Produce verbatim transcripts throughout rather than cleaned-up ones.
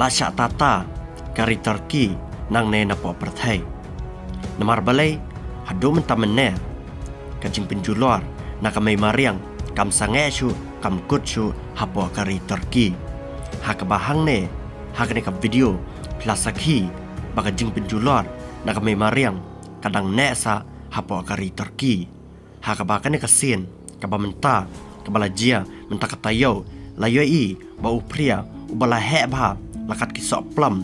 Ka shah tata ka ri Turkey nangne napoh pyrthei. Namar balei? Haduh mynta mynne ka jingpynjulor na ka mei mariang kam sangeh shuh, kam kut shuh hapoh ka ri Turkey. Ha kaba hangne, ha kane ka video, phi la sakhi ba ka jingpynjulor na ka mei mariang ka dang neh sah hapoh ka ri Turkey. Ha kaba kane ka sien kaba mynta, kaba la jia mynta ka taïew, la ïohi ba u Phria uba la heh bha la kat ki sohplam,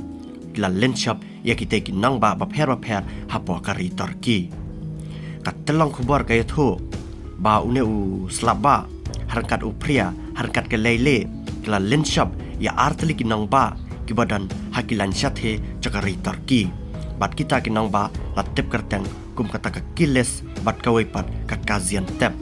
ki la lynshop ïa kitei ki nongbah bapher bapher hapoh ka ri Turkey. Ka tyllong khubor ka ïathuh ba une u slapbah ha ryngkat u Phria ha ryngkat ka Leylek, ki la lynshop ïa artylli ki nongbah kiba don ha ki lain shatei jong ka ri Turkey. Bad kita ki nongbah la tip kyrteng kum kata ka Kilis bad kawei pat ka Gaziantep.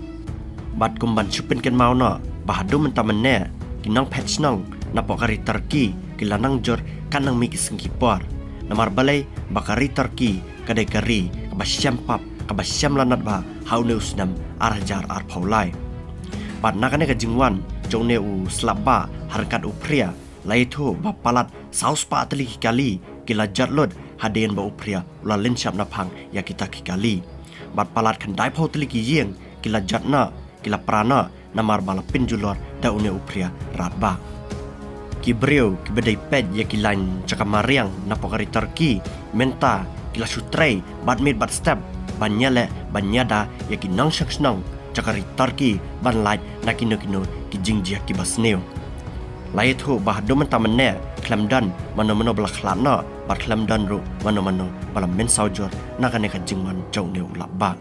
Bad kum ban shu pynkynmaw noh ba haduh mynta mynne ki nongphet shnong napoh ka ri Turkey ki la nang jur ka nang mih ki sngi ki por. Namar balei? Ba ka ri Turkey ka dei ka ri kaba shem pap, kaba shem lanot bha ha une u snem ar hajar arphew lai. Bad na kane ka jingwan jong une u slapbah ha ryngkat u Phria, la ïathuh ba palat saw spah tylli ki kali ki la jot lut hadien ba u Phria u la lynshop naphang ïa kita ki kali. Bad palat khyndaiphew tylli ki ïing ki la jot noh, ki la pra noh, namar ba la pynjulor da une u Phria radbah. Ki briew kiba dei peit ïa ki lain jaka mariang napoh ka ri Turkey mynta ki la shu trei bad miet bad step ban ïaleh ban ïada ïa ki nongshong shnong jaka ri Turkey ban lait na kino kino ki jingjia kiba sniew. La ïathuh ba haduh mynta mynne khlem don mano mano ba la khlad noh bad khlem don ruh mano mano ba la mynsaw jur na kane ka jingwan jong une u slapbah.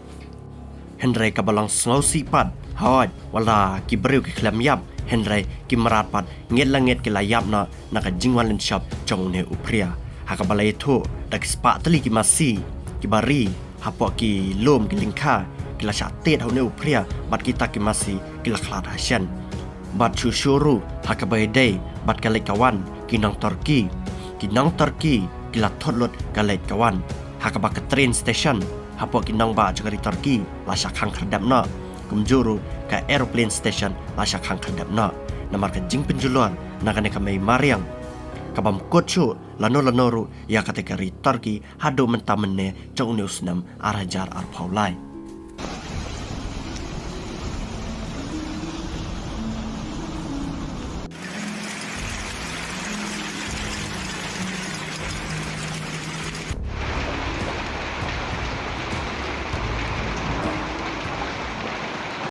Hynrei kaba long sngewsih pat, hooid, wat la ki briew ki khlem ïap, hynrei ki mrad pat ngeit la ngeit ki la ïap noh na ka jingwan lynshop jong une u Phria. Ha kaba la ïathuh da ki spah tylli ki masi kiba ri hapoh ki lum ki lyngkha, ki la shah tied ha une u Phria bad kita ki masi ki la khlad ha shen. Bad shuh shuh ruh ha kaba ïadei bad ka leit ka wan ki nong Turkey, ki nong Turkey ki la thut lut ka leit ka wan. Ha kaba ka train station hapoh ki nongbah jong ka ri Turkey la shah khang khyrdep noh, kumjuh ruh ka aeroplane station la shah khang khyrdep noh. Namar ka jingpynjulor na kane ka mei mariang kabym kut shuh lano lano ruh ïa kata ka ri Turkey haduh mynta mynne jong une u snem ar hajar arphew lai.